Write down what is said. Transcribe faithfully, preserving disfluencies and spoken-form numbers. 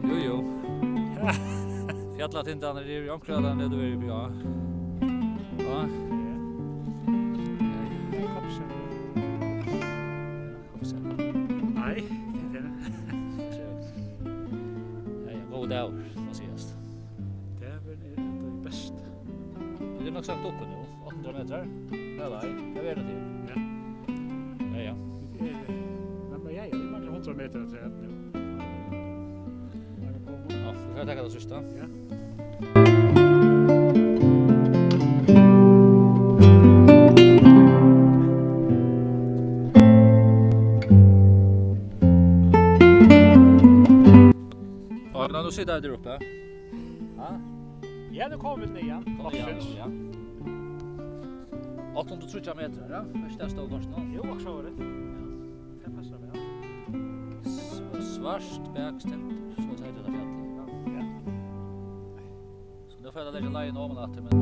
Jú, jú. Fjallatindarnir eru í onkra, at hann letur vera uppi á. Ja. Nei, tað er tað. Ja, ja, góður dagur, má sigast. Dagurin er enntá í besta. Vit eru nokk so høgt uppi nú, átta hundrað metrar. Ja, nei, tað verður til. Ja. Ja, ja. Vit eru, men, men ja, ja, vit mangla hundrað metrar afturat nú. Ja, vit fara at taka tað síðsta. Ja. Og nú sita vit her uppi. Ha? Ja, nú koma vit niðan. Koma niðan, loksins. Ja. Átta hundrað og tríggjar metrar, ja. Fyrst tað stóð kortini. Jú, akkurát var tað. Ja. Tað passar væl. S-, svart bakstind, so tað er tað fjallið. Ja. So nú fer eg at leggja leiðina oman aftur, men